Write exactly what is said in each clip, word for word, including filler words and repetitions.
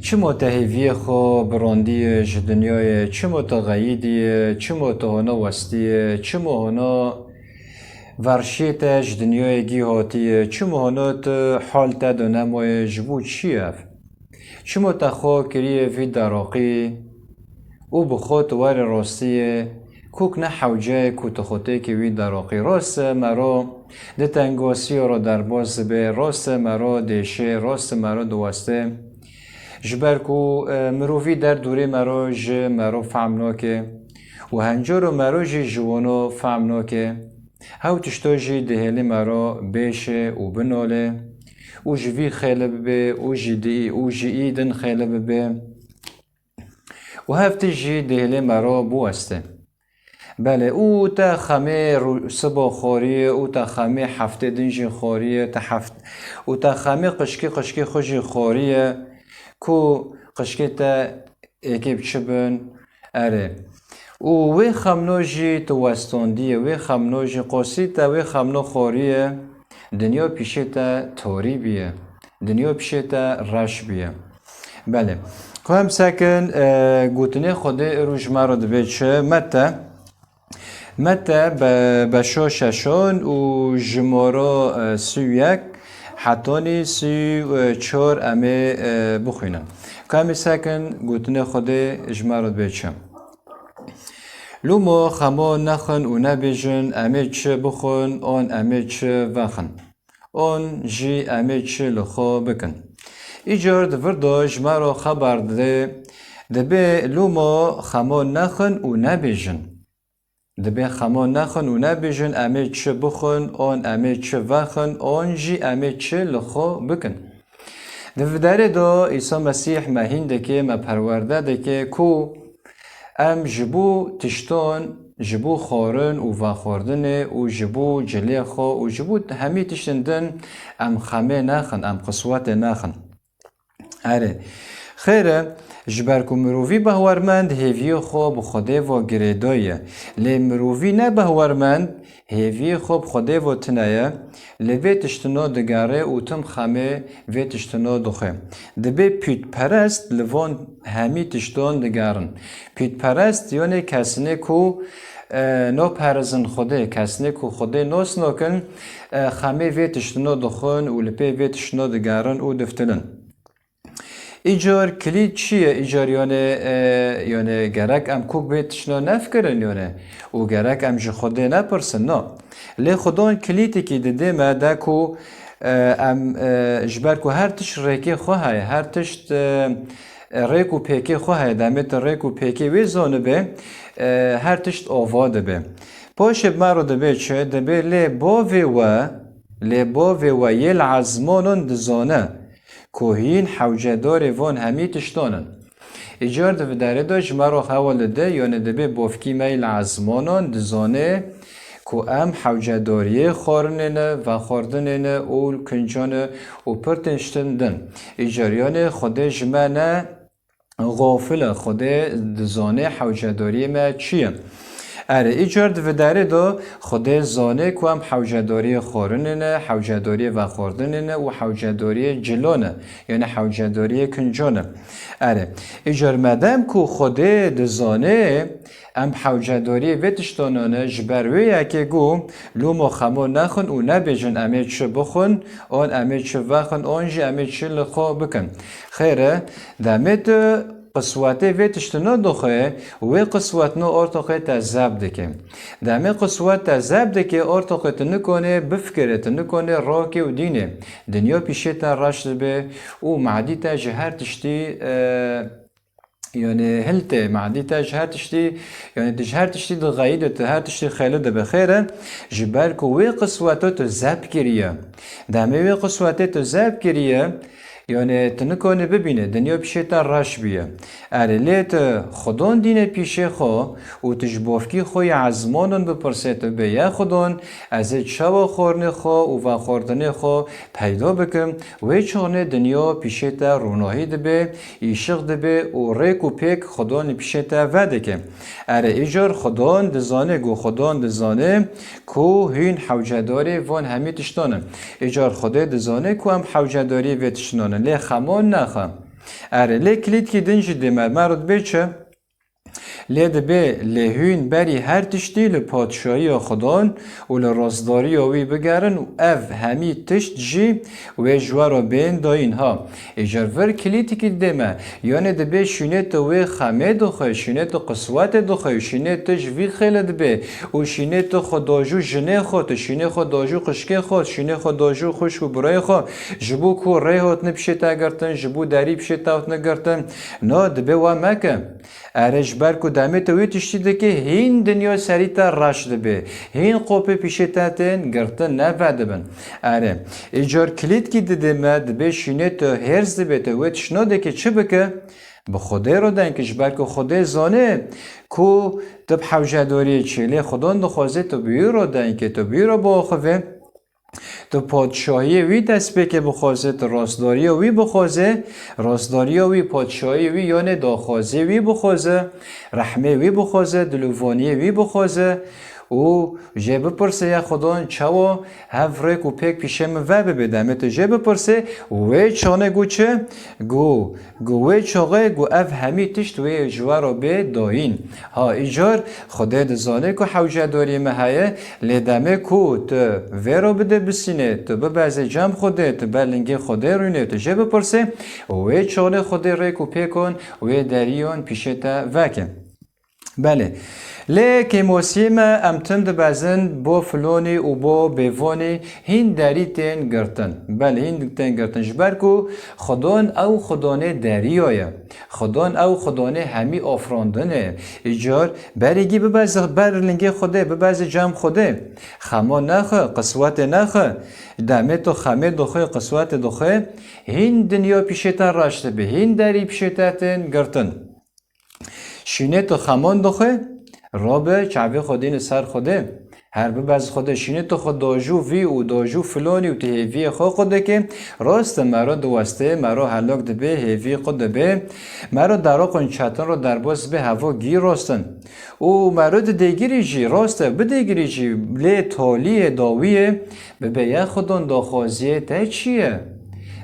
Çimo te hêviyê xwe birandiye ji dinyayê, çimo te xeyîdiye, çimo te hona westiye, çimo hona verşiyê te ji dinyayê gî hatiye, çimo hona tu hal te de nemaye, ji bo çi ev? Çimo te xwe kiriye vî deraqî û bi xwe tu were rastiyê, kok ne hewce ye ku tu xwe têkî wî deraqî. Rast e mero di tengasiya re derbas dibe, rast e mero dêşe, rast e mero diweste. Ji ber ku, e, mirovî derdorê mero ji mero fehm nake û hencaro mero jî ji wano fehm nake. Hew tişto jî dihêlê mero bêşe û binole û ji vî xêli bibe û ji dî û ji î din xêli bibe. Û hev tişt jî dihêlê mero biweste. Belê, û te xemê rû-, sibo xoriye, û te xemê heftê din jî xoriye, te heft-, û te xemê qişkî qişkî xwe jî xoriye, ku qişkê te êkê bi çi bin, erê. Û wê xemno jî tu westandiye, wê xemno jî qosî te, wê xemno xoriye, dinya pîşê te torî biye, dinya pîşê te reş biye. Belê. Ku em sekin, e, gotinê Xwedê îro ji me re dibe çi? Mete, Mete be-, beşo şeşon û jimoro, e, sî û yek hetanî sî û çar em ê, e, bixwînin. Ku em ê sekin gotinê Xwedê ji me re dibe çi? Lûmo xemo nexin û nebêjin, em ê çi bixwin an em ê çi vexin. An jî em ê çi li xwe bikin. Îcar di vir de ji me re xeber dide, dibê lûmo xemo nexin û nebêjin. Dibê xemo nexin û nebêjin, em ê çi bixwin, an em ê çi vexin, an jî em ê çi li xwe bikin. Di vidarê de Îsa Mesîh me hîn dike, me perwerde dike ku em ji bo tiştan, ji bo xwarin û vexwardinê û ji bo cilê xwe û ji bo hemî tiştên din em xemê nexin, em qiswetê nexin. Erê, xêr e, ji ber ku mirovî behwermend hêviyê xwe bi Xwedê ve girêdaye. Lê mirovî ne behwermend, hêviyê xwe bi Xwedê ve tune ye, li vê tiştino digere û tim xemê vê tiştino dixwe. Dibê pûtperest li van hemî tişton digerin. Pûtperest, yanê kesinê ku, e, naperizin Xwedê, kesinê ku Xwedê nas nakin, e, xemê vê tiştino dixwin û li pê vê tiştino digerin û diftilin. Îcar kilît çi ye? Îcar yone, e, yone gerek em kok bê tiştino nefkirin yone û gerek em ji Xwedê nepirsin, no. Lê Xwedon kilîtekî didê me de ku, e, em, e, ji ber ku her tişt rêkê xwe heye, her tişt, e, rêk û pêkê xwe heye, demê tu rêk û pêkê wê zanibe, e, her tişt ava dibe. Paşê bi me re dibe çi? Dibe lê bavê we, lê bavê we yê li ezmanan dizane. Ku hîn hewcedarê van hemî tiştan in. Îcar di vidarê de ji me re hewl dide, yanî dibê bavkî me yê li ezmanan dizane ku em hewcedariyê xwarinê ne, vexwardinê ne û kincan e û pir tiştin din. Îcar yanî Xwedê ji me ne, Xafil e, Xwedê dizane hewcedariyê me çi ye. Erê, îcar di vidarê de Xwedê zane ku em hewcedariyê xwarinê ne, hewcedariyê vexwardinê ne û hewcedariyê cilo ne, yanî hewcedariyê kinco ne. Erê, îcar medem ku Xwedê dizane, em hewcedariyê vê tiştana ne, ji ber wê yekê got, lûmo xemo nexin û nebêjin em ê çi bixwin, an em ê çi vexin, an jî em ê çi li xwe bikin. Xêr e, demê tu qiswetê vê tiştino dixwe, wê qiswetino ortoqê te zeb dike. Demê qiswet te zeb dike, ortoqê tu nikonê bifikirê, tu nikonê rakê û dînê. Dinya pîşê te reş dibe û madî te ji her tiştî, e, Yanî hiltê, madî te ji her tiştî, yanî tu ji her tiştî dixeyî de, tu her tiştî xêli dibe. Xêr e, ji ber ku wê qisweto tu zeb kiriye. Demê wê qiswetê tu zeb kiriye, yanî tu nikonî bibîne, dinya pîşê te reş bûye. Erê lê tu Xwedon dîne pîşê xwe û tu ji bavkî xwe ya ezmanan bipirsê, tu bê ya Xwedon, ez ê çawa xwarinê xwe û vexwardinê xwe peyda bikim, wê çaxnê dinya pîşê te ronahî dibe, îşiq dibe û rêk û pêk Xwedon li pîşê te vedike. Erê, îcar Xwedon dizane, got Xwedon dizane ku hûn hewcedarê van hemî tiştan in. Îcar Xwedê dizane ku em hewcedarî vê tiştan in. Lê xeman nexe. Erê, lê kilîtkî din jî dê me, me re dibê çi? Lê dibê lê hûn berî her tiştî li padşahiya Xudan û li rastdariya wî bigerin û ev hemî tişt jî wê ji we re bên dayîn. Ha, îcar vir kilîtikî dê me, yanê dibê şûnê tu wê xemê dixwe, şûnê tu qiswetê dixwe û şûnê tu ji vî xêle dibê û şûnê tu xwe dajû jinê xwe, tu şûnê xwe dajû qişkê xwe, şûnê xwe dajû xwişk û birayê xwe, ji bo ku rê hatine pişê te girtin, ji bo derî pişê te hatine girtin, na dibê we meke. Erê, ji ber ku demê tu wê tiştî dikê, hîn dinya serî te reş dibê. Hîn qopê pîşê te tên girtin, nevedibin. Erê, îcar kilîtkî didê me, dibê şînê tu hêrs dibê, tu wê tişt nadikê çi bike? Bi Xwedê re deng ke, ji ber ku Xwedê zanê ku tu bi hewcedariyê çê, lê Xudan dixwaze tu bi wî re deng ke, tu bi wî re biaxivê. Tu padşahiyê wî destpêkê bixwaze, tu rastdariya wî bixwaze, rastdariya wî, padşahiyê wî, yanê daxwazê wî bixwaze, rehmê wî bixwaze, dilovaniyê wî bixwaze û jê bipirse ya Xudan çawa hev rêk û pêk pîşê min ve bibe. Demê tu jê bipirse, wê çanê got çi? Got, Gu wê çaxê gu ev hemî tişt wê ji we re bê dayîn. Ha, îcar Xwedê dizane ku hewcedarî me heye, lê demê ku tu vê re bide bisîne, tu bibeze cem Xwedê, tu ber lingê Xwedê rûne, tu jê bipirse, wê çaxê Xwedê rêk û pêkan wê deriyan pîşê te veke. Belê. Lê kêmosiyê me em tim dibezin bo filonî û bo bêvonî hîn derî tên girtin. Belê, hîn tên girtin. Ji ber ku Xwedon ew Xwedonê deriya ye. Xwedon ew Xwedonê hemî afrandinê. Îcar berîgî bibeze ber lingê Xwedê, bibeze cem Xwedê. Xema nexwe, qiswetê nexwe. Demê tu xemê dixwe, qiswetê dixwe, hîn dinya pîşê te reş dibe, hîn derî pîşê te tên girtin. Şînê tu xeman dixwe, rabe çavê xwe dîne ser Xwedê. Her bibez Xwedê, şînê tu xwe dajû vî û dajû filonî û tu hêviyê xwe qut dike, rast e, mero diweste, mero helok dibe, hêvî qut dibe, mero deroqên çetin re derbas dibe, heva gî rast in. Û mero di dêgirî jî, rast e, bidêgirî jî, lê taliyê dawiyê, Bibe ya Xwedon daxwaziyê te çi ye?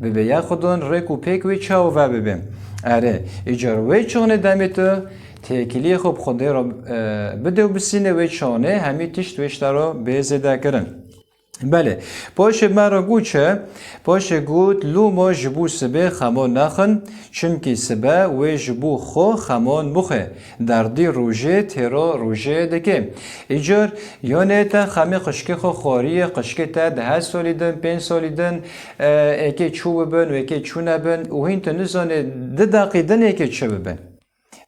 Bibe ya Xwedon rêk û pêk wê çawa ve bibe? Erê, îcar wê çonê demê tu têkiliyê xwe bi Xwedê re, e, bide û bisîne wê çonê hemî tişt wê ji te re bê zêdekirin. Belê, paşê me re got çi? Paşê got, lûmo ji bo sibê xemo nexin, çimkî sibe wê ji bo xwe xemon bixwe. Derdî rojê têra rojê dike. Îcar, yanê te xemê qişkê xwe xwariye, qişkê te deh solî din, pênc solî din, e, êkê çû bibin û êkê çû nebin û hîn tu nizanê di deqî din êkê çi bibin.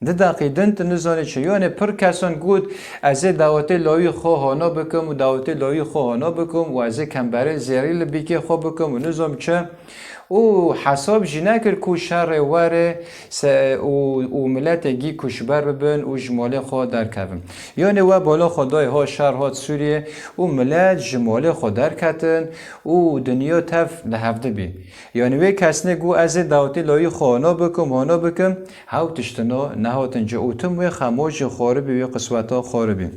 Di deqî din tu nizanê çi. Yanê pir kesan got, ez ê dawetê lawî xwe hana bikim û dawetê lawî xwe hana bikim û ez ê kemberê zêrî li bîkê xwe bikim û nizam çi. Û hesab jî nekir ku şerê were se-, û, û miletê gî ku ji ber bibin û ji malê xwe derkevin. Yanê we bala xwe dayê, ha şer hat Sûriyê û milet ji malê xwe derketin û dinya tev li hevdi bî. Yanê wê kesnê got, ez ê dawetê lawî xwe hana bikim, hana bikim, hew tiştino nehatin ci û tim wê xemo jî xwaribî, wê qisweta xwaribî.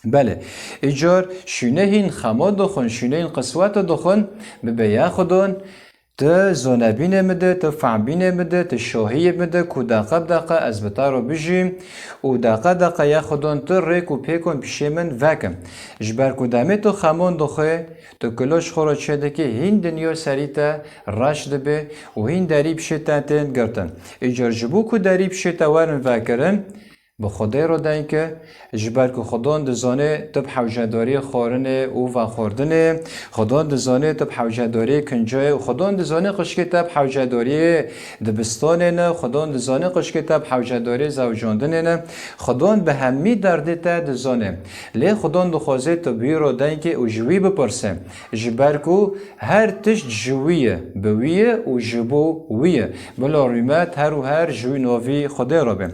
Belê, îcar şûnê hîn xema dixwin, şûnê hîn qisweta dixwin, bibe ya Xwedon, tu zonebînê min de, tu fehmbînê min de, tu şahiyê min de ku deqe bi deqe ez bi te re bijîm û deqe deqe ya Xwedon tu rêk û pêkon pişê min vekim. Ji ber ku demê tu xemon dixwe, tu kilo ji xwe re çêdikî, hîn dinya serî te reş dibe û hîn derî pişê te tên girtin. Îcar ji bo ku derî pişê te werin vekirin, Bi Xwedê re deng ke, ji ber ku Xwedon dizane tu bi hewcedariyê xwarinê û vexwardinê, Xwedon dizane tu bi hewcedariyê kincayê û Xwedon dizane qişkê te bi hewcedariyê dibistanê ne, Xwedon dizane qişkê te bi hewcedariyê zewcandinê ne, Xwedon bi hemî derdê te dizane. Lê Xwedon dixwaze tu bi wî re deng ke û ji wî bipirse. Ji ber ku Her tişt ji wî ye, bi wî ye û ji bo wî ye. Bila rûmet her û her ji wî navî Xwedê re be.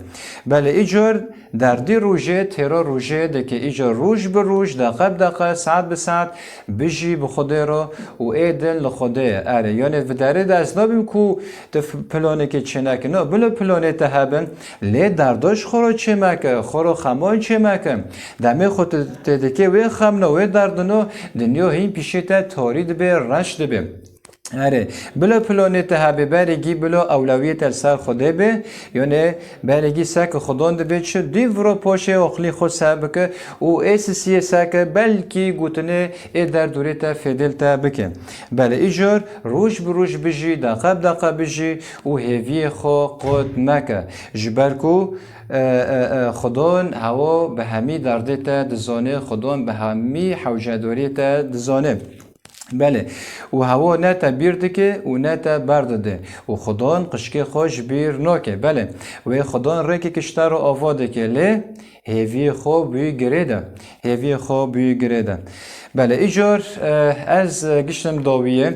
Belê îcar derdî rojê têra rojê dike, îcar roj bi roj, deqe bi deqe, saet bi saet bijî bi Xwedê re û ê din li Xwedê ye. Erê, yanê vê derê de ez nabim ku tu f-, planekê çêneke. Na, bila planê te hebin, lê derda ji xwe re çêmeke, xwe re xeman çêmeke. Demê xwe tu tê dikê wê xemno, wê derdino, dinya hîn pîşê te tarî dibe, reş dibe. Erê, bilo pilonê te hebe, beregî bilo ewlewiyê te li ser Xwedê be, yone beregî seke Xwedon dibe çi, dîv ro poşê oxlî xwe se bike û ê sisiyê seke belkî gotinê ê derdorê te fêdê li te bike. Belê, îcar roj bi roj bijî, deqe bi deqe bijî û hêviyê xwe qut meke. Ji ber ku, e, e, e, Xwedon hewa bi hemî derdê te dizane, Xwedon bi hemî hewcedoriyê te dizane. Belê. Û hewa ne te bîr dike û ne te berdide. Û Xwedon qişkê xwe ji bîr nake. Belê. Wê Xwedon rêkê kişte re ava dike. Lê hêviyê xwe bûyî girê de. Hêviyê xwe bûyî girê de. Belê. Îcar, e, ez, e, giştim dawiyê.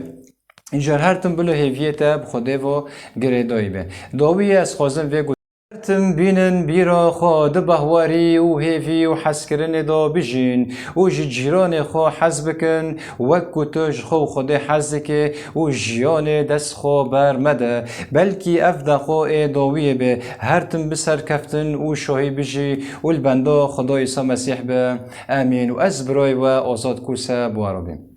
Îcar her tim bilo hêviyê te bi Xwedê ve girêdayî be. Dawiyê ez xwazim vê Her tim bînin bîra xwe di bahwerî û hêvî û hezkirinê de bijîn û ji cîranê xwe hez bikin, wek ku tu ji xwe û Xwedê hez dikê û jiyanê dest xwe ber mede. Belkî ev deqo ê dawiyê be. Her tim bi serkeftin û şahî bijî û li benda Xweda Îsa Mesîh be. Emîn. Û ez birayê we Azad Kûse bi we re bîm.